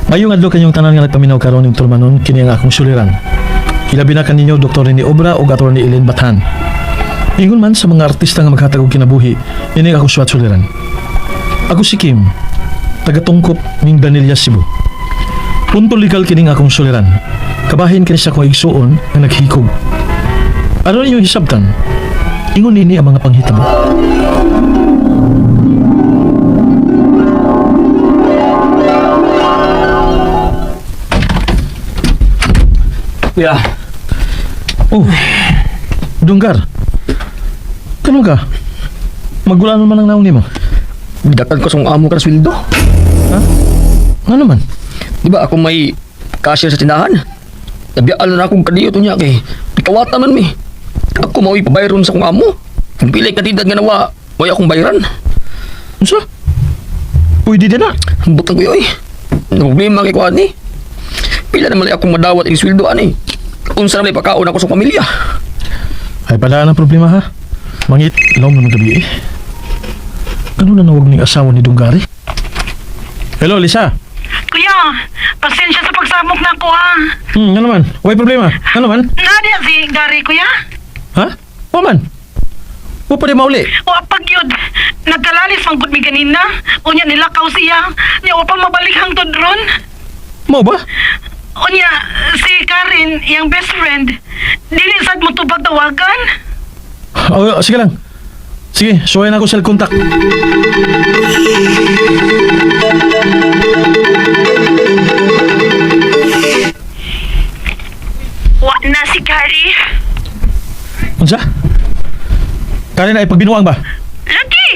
Mayong adlaw kanyong tanan nga nagpaminaw karon ning tulumanon, kini ang akong suliran. Ilabi na kaninyo Dr. Rene Obra ug Atty. Ellen Bathan. Ingon man sa mga artista nga maghatag og kinabuhi, ini ang akong suwat suliran. Ako si Kim, tagatungkop ning Danilia Cebu. Punto legal kining akong suliran. Kabahin kini sa akong igsuon nga naghikog. Ano inyong hisabtan? Ingon nini ang mga panghitabo. Kuya, Oh, Dunggar. Kano ka? Magula naman ang naong nimo. bidatan ko sa akong amo ka na sweldo. Nga naman? Di ba ako may cashier sa tindahan? Nabiyaan na akong kadiyo to niya kay Ikawata man mi. Ako mao'y pabayron sa akong amo. Kung pilay kantidad nga nawa, way akong bayran. Unsa? Pwede din na. Butang ko yoy. Na problema kay kuan ni. Pila naman akong madawat ang sweldo ani. Unsa na may pakaon ako sa pamilya. Ay pala ang problema ha. Mangit, ilaw mo ng gabi eh. Ano na nawag ning asawa ni Dunggari? Hello, Lisa. Kuya, pasensya sa pagsamok na ako ha. Ano man? Way problema. Ano man? Nadia si Gary, kuya. Ha? O man? O pa di mauli. Wa pag yun. Nagkalalis mang gud mi ganina. Unya nilakaw siya. Nya wa pa mabalik hangtod ron. Mao ba? Unya si Karen, iyang best friend, dili sad mo tubag tawagan. O, sige lang. Sige, suwayan ako sa contact. Wa na si Gary. Unsa? Kani na ipagbinuang ba? Lagi.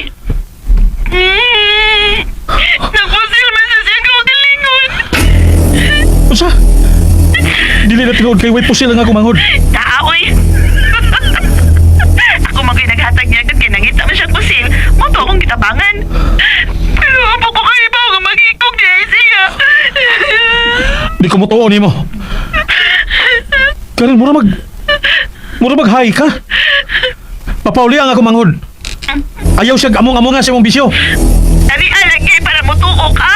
Nakusil man sa siya kagalingon. Unsa? Dili na tinuod kay way pusil ang ako manghod. Taaoy. Ako man ko'y naghatag niya kay nangita man siya kusil. Mo to akong gitabangan. Pero amo ko kay ibaw nga magikog niya siya. Di ko motuo nimo. Karen, mura mag high ka. Papauli ang ako manghod. Ayaw siya among-amongan sa imong bisyo. Ari alagi para motuo ka.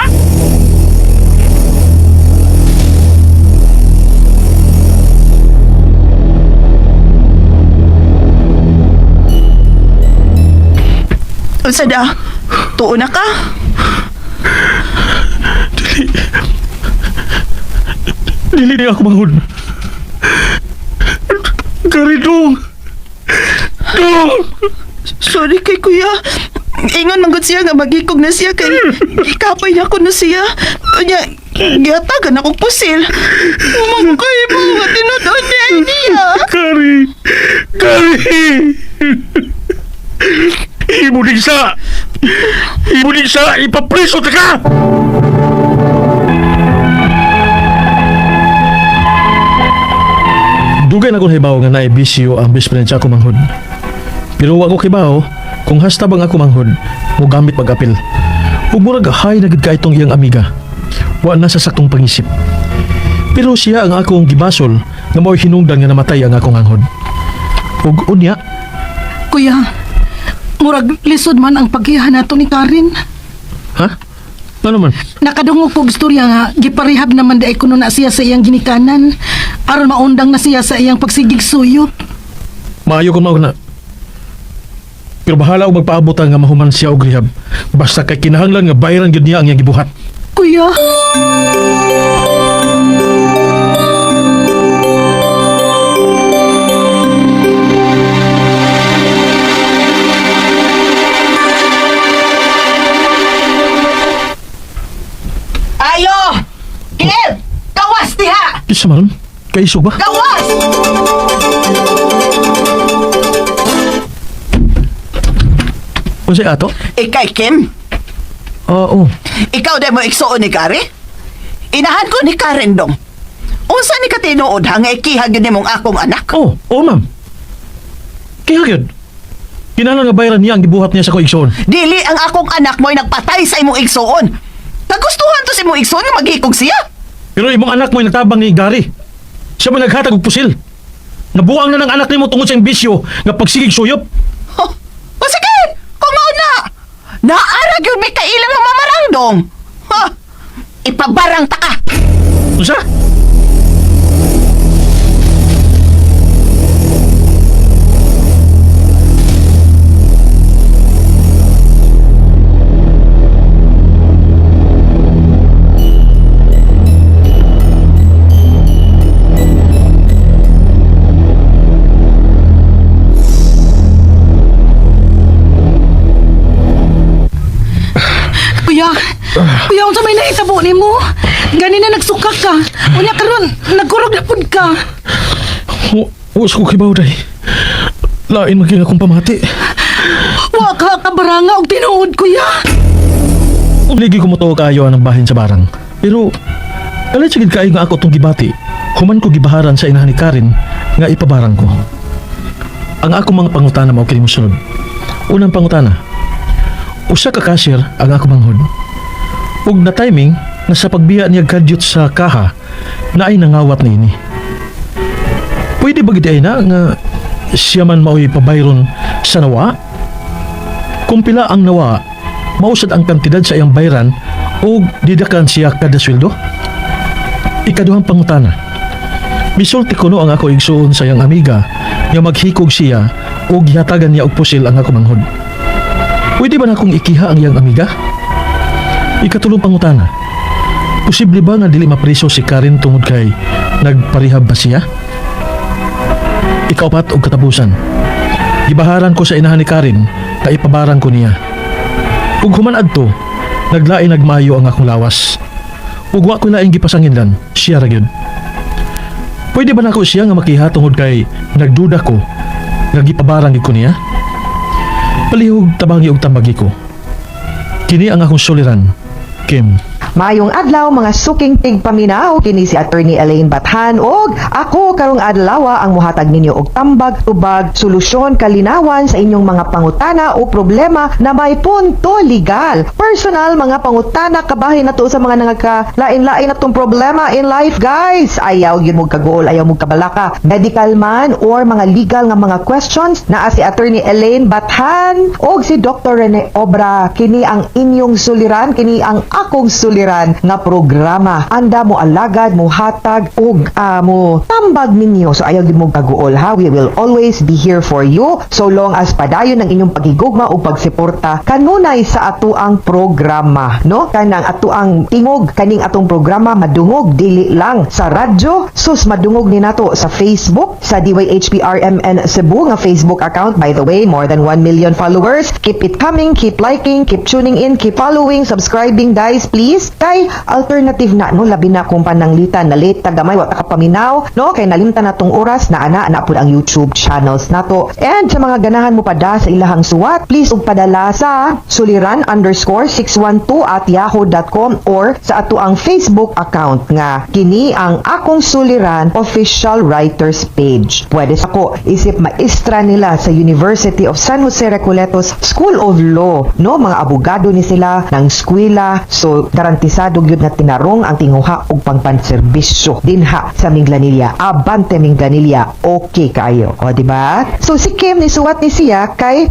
Unsa da? Tuo na ka? Dili ni ako manghod. Karen, dong. Dong! Sorry kay kuya. Ingon man gud siya nga magikog na siya kay gikapay na ko na siya. Unya, gihatagan akong pusil. Mangkay mo nga tinud-on niya niya. Kari! Kari! Imo din sa! Imo din sa! Ipapreso ta ka! Dugay na kong hibaw nga naibisyo ang best friend sa ako manghod. Pero wa ko kibaw kung hasta bang ako manghod, mo gamit pag-apil. Ug murag hay na gid ka itong iyang amiga. Wa na sa saktong pangisip. Pero siya ang akong gibasol nga mao'y hinungdan nga namatay ang akong anghod. Ug unya, Kuya, murag lisod man ang paghiha nato ni Karen. Ha? Ano man? Nakadungog kog istorya nga giparehab naman di kuno na siya sa iyang ginikanan aron maundang na siya sa iyang pagsigig suyop. Maayo kung mao na. Pero bahala og magpaabot ang nga mahuman siya og rehab. Basta kay kinahanglan nga bayaran gyud niya ang iyang gibuhat. Kuya, Ayo! Kim! Gawas diha! Isa maron? Kaisog ba? Gawas! Unsay ato? Ikay Kim, Oo. ikaw dahil mo igsuon ni Gary? Inahan ko ni Karen dong. Unsa ni ka tinuod ha nga ikihag yun nimong akong anak? Oh, oh ma'am. Kaya gyud. Kinahanglan nga bayaran niya ang gibuhat niya sa akong igsoon. Dili ang akong anak mo'y nagpatay sa imong igsuon. Kagustuhan to sa imong igsuon nga maghikog siya. Pero imong anak mo nagtabang ni Gary. Siya mo naghatag og pusil. Nabuang na ng anak nimo tungod sa iyang bisyo nga pagsigig suyop. Oh, o sige, kung mao na. Naarag yun may kailang nga mamarangdong. Ha? Ipabarang ta ka. Unsa? Kuya, kuya, unsa may nahitabo nimo? Gani na nagsuka ka. Unya karon nagkurog na pud ka. Wa sa ko kibaw, day. Lain maging akong pamati. Wa ka kabaranga og tinuod, kuya. Ligi ko mo kaayo ang bahin sa barang. Pero, kalit sa gid kaayo nga ako itong gibati. Human ko gibaharan sa inahan ni Karen nga ipabarang ko. Ang ako mga pangutana mao kini mosunod. Unang pangutana. Usa ka cashier ang ako manghod. Ug na timing nga sa pagbiya niya kadyot sa kaha na ay nangawat na ini. Pwede ba gid ay na nga siya man mao'y pabayron sa nawa? Kung pila ang nawa, mausad ang kantidad sa iyang bayran o didakan siya kada sweldo? Ikaduhang pangutana. Misulti kuno ang ako igsuon sa iyang amiga nga maghikog siya o gihatagan niya og pusil ang ako manghod. Pwede ba na akong ikiha ang iyang amiga? Ikatulong pangutana. Posible ba nga dili mapriso si Karen tungod kay nagparehab ba siya? Ikaupat og katapusan. Gibaharan ko sa inahan ni Karen na ipabarang ko niya. Ug human adto, naglain nagmayo ang akong lawas. Ug wa ko laing gipasanginlan, siya ra gyud. Pwede ba nako siya nga makiha tungod kay nagduda ko nga gipabarang gyud ko niya? Palihog tabangi og tambagi ko. Kini ang akong suliran, Kim. Maayong adlaw mga suking tigpaminaw, kini si Attorney Elaine Bathan og ako karong adlaw ang muhatag ninyo og tambag, tubag, solusyon, kalinawan sa inyong mga pangutana o problema na may punto legal. Personal mga pangutana kabahin nato sa mga nangagka-lain-lain natong problema in life, guys. Ayaw gyud mo kaguol, ayaw mo kabalaka. Medical man or mga legal nga mga questions, naa si Attorney Elaine Bathan og si Dr. Rene Obra. Kini ang inyong suliran, kini ang akong suliran nga programa. Anda mo alagad, mo hatag og mo tambag ninyo. So ayaw gyud mo kaguol ha. We will always be here for you so long as padayon ang inyong paghigugma ug pagsuporta kanunay sa atuang programa, no? Kanang atuang tingog kaning atong programa madungog dili lang sa radyo, sus, madungog ni nato sa Facebook, sa DYHPRMN Cebu nga Facebook account. By the way, more than 1 million followers. Keep it coming, keep liking, keep tuning in, keep following, subscribing, guys, please. Kay alternative na, no? Labi na kung pananglitan na late ta gamay, wa ta kapaminaw, no? Kay nalimtan na tong oras na ana na pud ang YouTube channels nato. And sa mga ganahan mo pada sa ilahang suwat, please ug padala sa suliran_612@yahoo.com or sa ato ang Facebook account nga kini ang Akong Suliran Official Writers Page. Pwede sa ko isip maestra nila sa University of San Jose Recoletos School of Law, no? Mga abogado ni sila ng eskwela, so garantisado gyud nga tinarong ang tinguha ug pangpanserbisyo dinha sa Minglanilla. Abante Minglanilla, okay kayo. O, di ba? So si Kim, ni suwat ni siya kay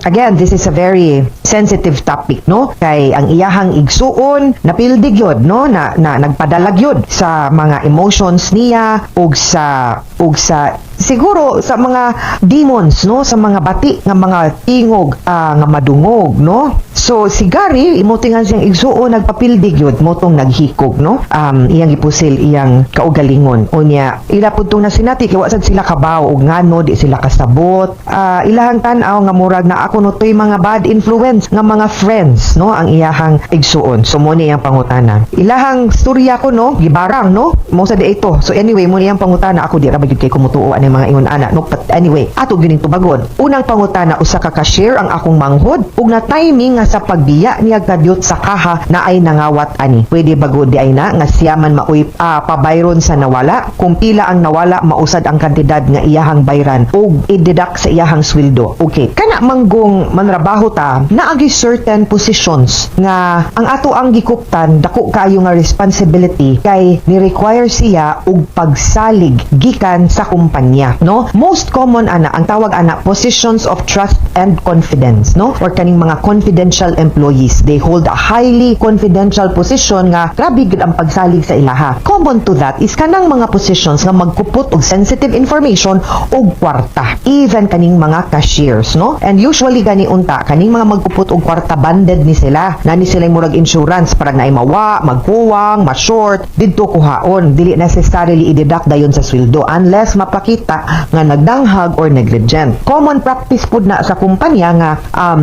again, this is a very sensitive topic, no? Kay ang iyahang igsuon napildi gyud, no, na, na nagpadala gyud sa mga emotions niya ug sa siguro sa mga demons, no, sa mga bati nga mga tingog nga madungog, no? So si Gary, imutingan siyang igsuon, nagpapildi gyud motong naghikog, no, iyang gipusil iyang kaugalingon. Unya ila pud tong nasinati kay wa sad sila kabaw og ngano di sila kasabot. Ilahang tan-aw nga murag na ako no toy mga bad influence nga mga friends, no, ang iyahang igsuon. So mo ni iyang pangutana, ilahang storya ko, no, gibarang, no, mo sa di ito. So anyway, mo ni iyang pangutana. Ako di ra ba gyud kay kumutuo ani mga ingon ana, no? But anyway, ato gyud ning tubagon. Unang pangutana: usa ka cashier ang akong manghod ug na timing nga sa pagbiya niya kadyot sa kaha na ay nangawat ani. Pwede ba gud di ay na nga siya man maoy pabayron sa nawala? Kung pila ang nawala, mausad ang kantidad nga iyahang bayran ug i-deduct sa iyahang sweldo? Okay, kana manggong manrabaho ta, naagi certain positions nga ang ato ang gikuptan dako kaayo nga responsibility kay ni require siya og pagsalig gikan gikan sa kumpanya, no? Most common ana ang tawag ana, positions of trust and confidence, no? Or kaning mga confidential employees, they hold a highly confidential position nga grabe gid ang pagsalig sa ilaha. Common to that is kanang mga positions nga magkupot og sensitive information og kwarta, even kaning mga cashiers, no? And usually gani unta kaning mga magkupot og kwarta, banded ni sila na ni sila murag insurance para naay mawa, magkuwang, ma-short didto kuhaon. Dili necessarily i-deduct dayon sa sweldo unless mapakita nga nagdanghag or negligent. Common practice pud na sa kumpanya nga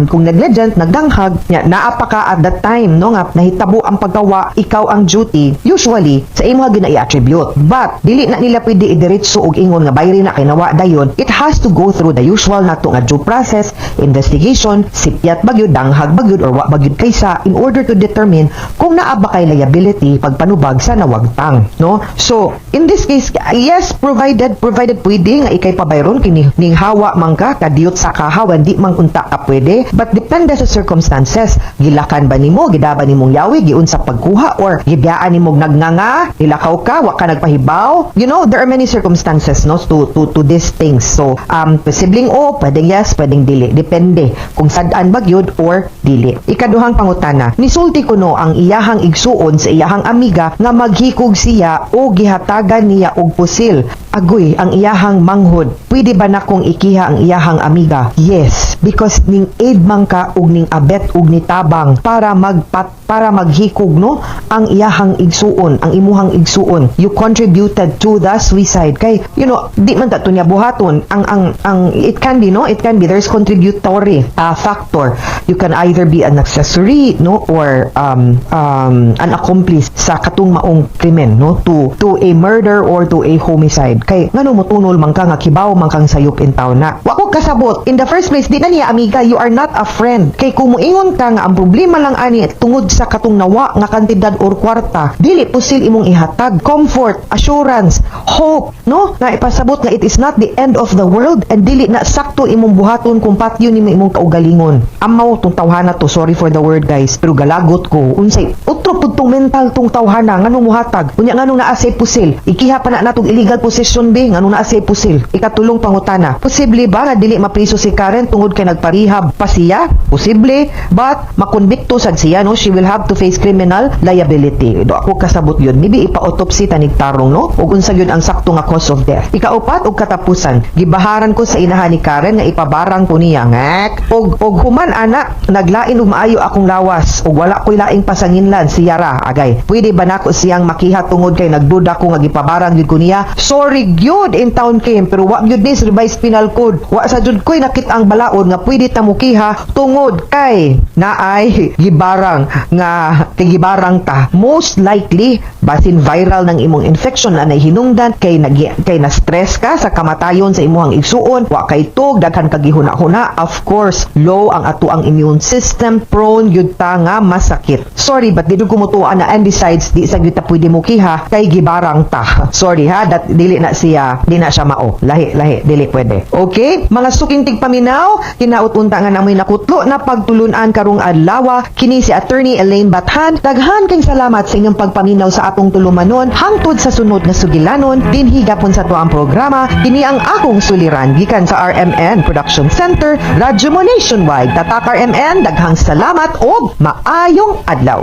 kung negligent, nagdanghag nya, naa pa ka at that time, no, nga nahitabo ang paggawa, ikaw ang duty, usually sa imo gina i-attribute. But dili na nila pwede idiretso og ingon nga bayri na kay nawa dayon. It has to go through the usual nato nga due process, investigation, sipyat bagyod, danghag bagyod or wa bagyod kaysa, in order to determine kung naa ba kay liability pagpanubag sa nawagtang, no? So in this case, yes, provided pwede nga ikay pabayron kini ning hawa man ka, kadiyot sa kahawan, di man unta ka pwede, but depende sa circumstances. Gilakan ba nimo, gidaba nimong yawi, giunsa pagkuha, or gibiyaan nimo nagnganga, nilakaw ka, wa ka nagpahibaw? There are many circumstances, no, to these things. So posibleng o pwedeng yes, pwedeng dili, depende kung sad-an ba gyud or dili. Ikaduhang pangutana, nisulti kuno ang iyahang igsuon sa iyahang amiga nga maghikog siya o gihatagan niya og pusil. Agoy ang iyahang manghod. Pwede ba nakong ikiha ang iyahang amiga? Yes, because ning aid man ka og ning abet og nitabang para maghikog, no, ang iyahang igsuon, ang imuhang igsuon. You contributed to the suicide kay di man ta to niya buhaton. Ang it can be, no, it can be there's contributory factor. You can either be an accessory, no, or an accomplice sa katong maong krimen, no, to a murder or to a homicide, kay ngano motunol man ka nga kibaw man kang sayop in town na? Wa ko kasabot. In the first place, di na niya amiga, you are not a friend, kay kung moingon ka nga ang problema lang ani tungod sa katong nawa nga kantidad or kwarta, dili pusil imong ihatag comfort, assurance, hope, no, nga ipasabot nga it is not the end of the world and dili na sakto imong buhaton kung patyon nimo imong kaugalingon. Amaw tong tawhana to. Sorry for the word, guys, pero galagot ko. Unsay utro pud tong mental tong tawhana? Nganong muhatag unya? Nganong naa say pusil? Ikiha pa na natong illegal possession be. Nganong naa say pusil? Ikatulong pangutana, posible ba nga dili mapriso si Karen tungod kay nagparehab pa siya? Posible, but makonbikto sad siya, no? She will have to face criminal liability. Do ako kasabot yun. Maybe ipa-autopsy tanig tarong, no, ug unsa gyud ang sakto nga cause of death. Ikaupat ug katapusan, gibaharan ko sa inahan ni Karen nga ipabarang ko niya ngak og human ana naglain og maayo akong lawas ug wala ko'y laing pasanginlan, siya ra agay. Pwede ba nako siyang makiha tungod kay nagduda ko nga gipabarang gyud ko niya? Sorry gyud in town came, pero wa gyud ni sa Revised Penal Code. Wa sa jud ko'y nakit ang balaod nga pwede ta mokiha tungod kay naay gibarang nga kay gibarang ta. Most likely basin viral ng imong infection na nahinungdan kay nag kay na stress ka sa kamatayon sa imuhang igsuon, wa kay tug, daghan kag gihuna-huna. Of course, low ang ato ang immune system, prone gyud ta nga masakit. Sorry, but di ko mutuan na. And besides, di sa gyud ta pwede mo kiha kay gibarang ta. Sorry ha, that dili na siya, di na siya mao. Lahi lahi, dili pwede. Okay, mga suking tigpaminaw, kinaut unta nga namoy nakutlo na pagtulunan karong adlaw. Kini si Attorney Elaine Bathan. Daghan kay salamat sa inyong pagpaminaw sa atong tulumanon hangtod sa sunod nga sugilanon dinhi gapon sa tuang programa, kini ang Akong Suliran, gikan sa RMN Production Center, Radyo Mo Nationwide. Tatak RMN, daghang salamat og maayong adlaw.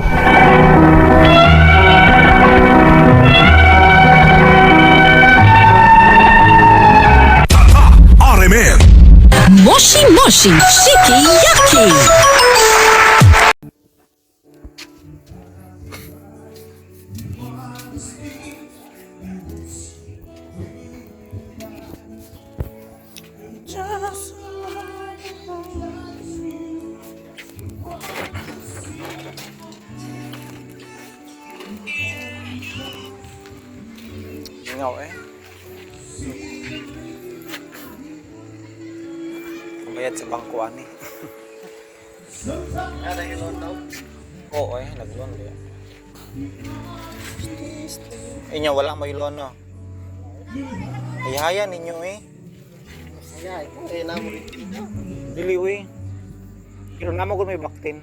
RMN. Moshi Moshi Shiki Yaki. Ingaw eh. Kumayad sa bangko ani. Oo eh, nag-loan ba? Inyo wala may loan, no? Ihaya ninyo eh. Dili eh. Pero namo gud may baktin.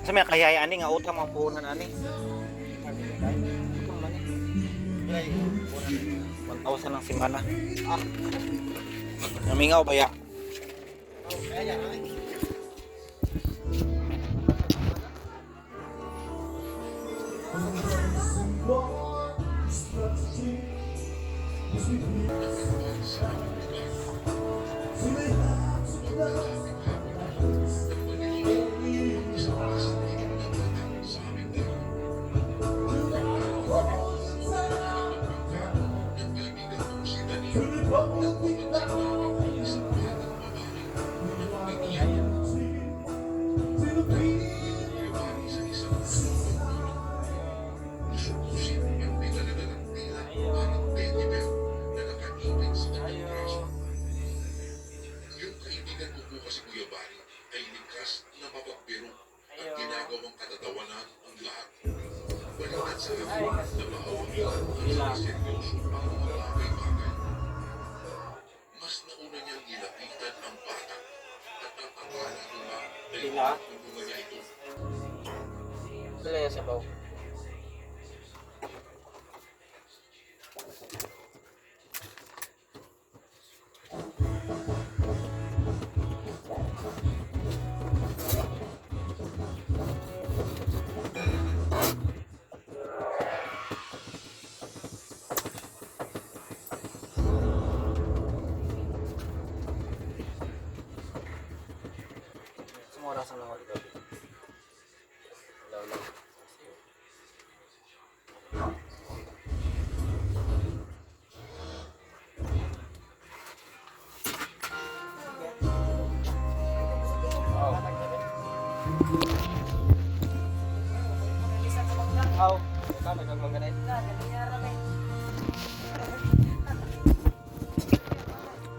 Sa may kahiyaya ani nga utang ang puhunan ani. Utang man eh. 1,000 lang simana. Ah. Namingaw ba ya? Pila? Pila yung sabaw? Sumora sa mga gabi. Wala lang.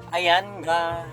Ayan ga.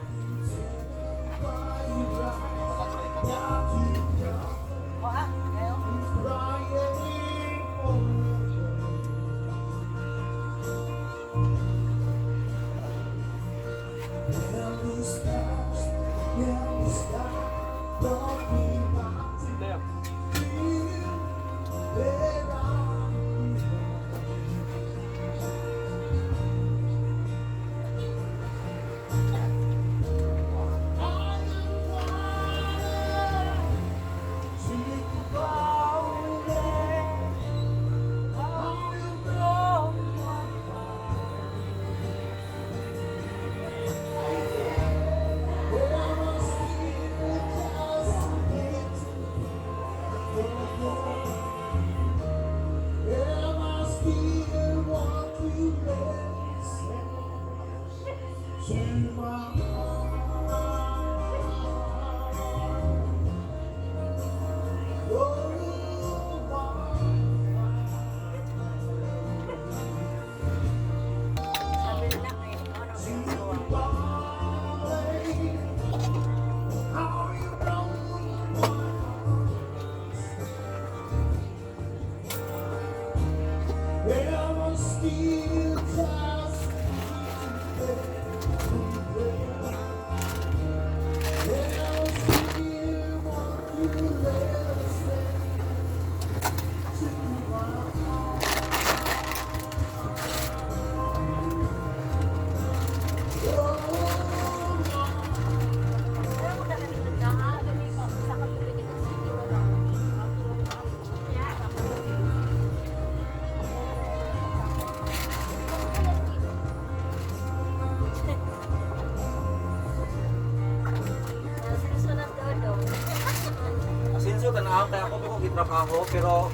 Asinso tanaw kaya ako ko gitrabaho pero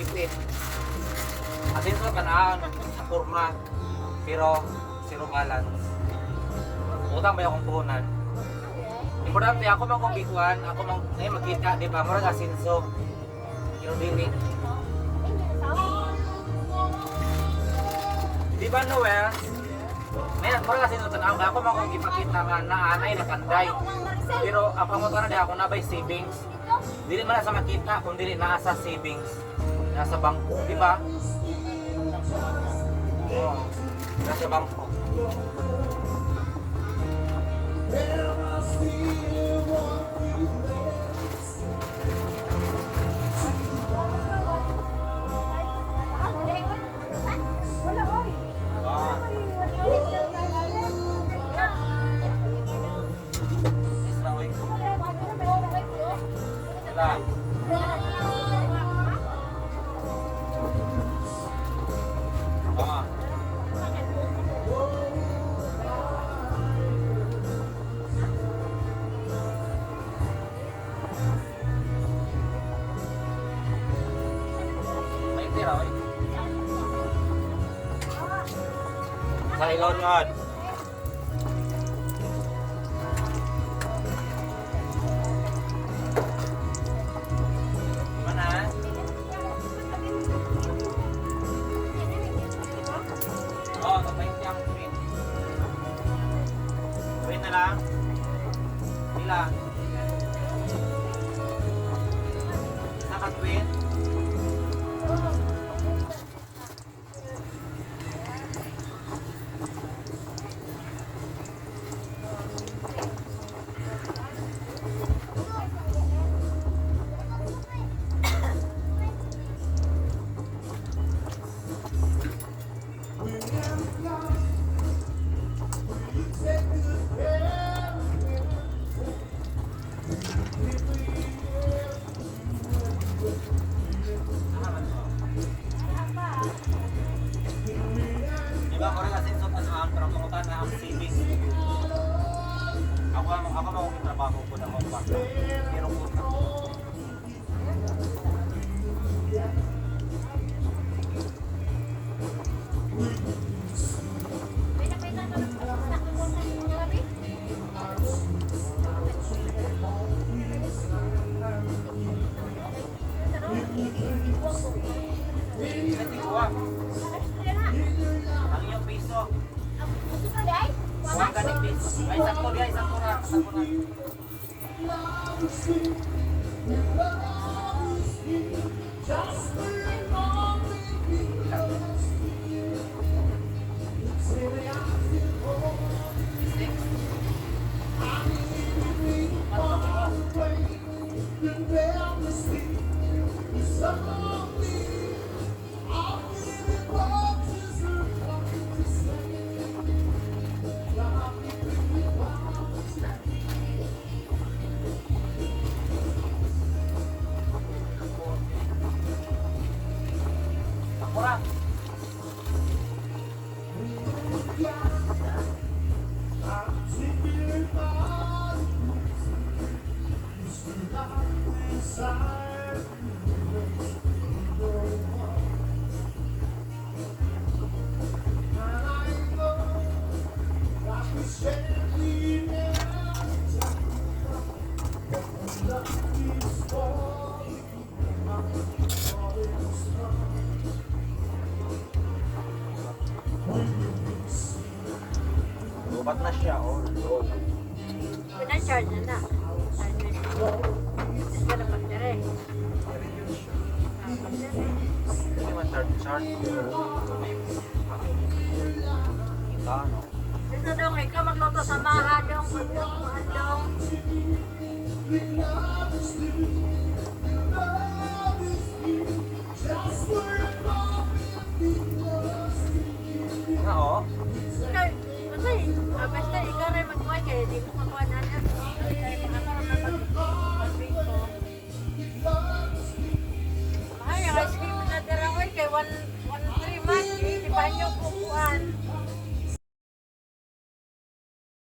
ipit. Asinso tanaw sa kurma pero zero balance. Utang ba akong puhunan? Importante ako man kong gikuan, ako man ngayon magkita, di ba? Murag asinso. Pero dili. Di ba Noel? Ngayon, murag asinso tanaw kaya ako man kong gipakita nga naanay nakanday. Pero ang pangutana di ako na by savings. Dili man na sa makita kung dili naa sa savings. Nasa bangko, di ba? Oo. Nasa bangko. Wala. Ah. May tira, oy. Sa ilon yun. Mana? Oo, oh, 20 ang print. Print na lang. Pila. Naka-twin. Diba, ko rin asenso tanaan, pero pangutan na ang savings. Ako ang ako mo akong trabaho ko na akong kwarta. Pero utang. Tigwa. Ang iyong piso. Huwag ganing piso. Ay, sakto diya, sakto na. Sakto na. Ako ra. Lubat na siya, oh. Pinacharge na na. Charge na. Hindi man charge charge. Kita, no? Ito dong, ikaw magluto sa maha dong.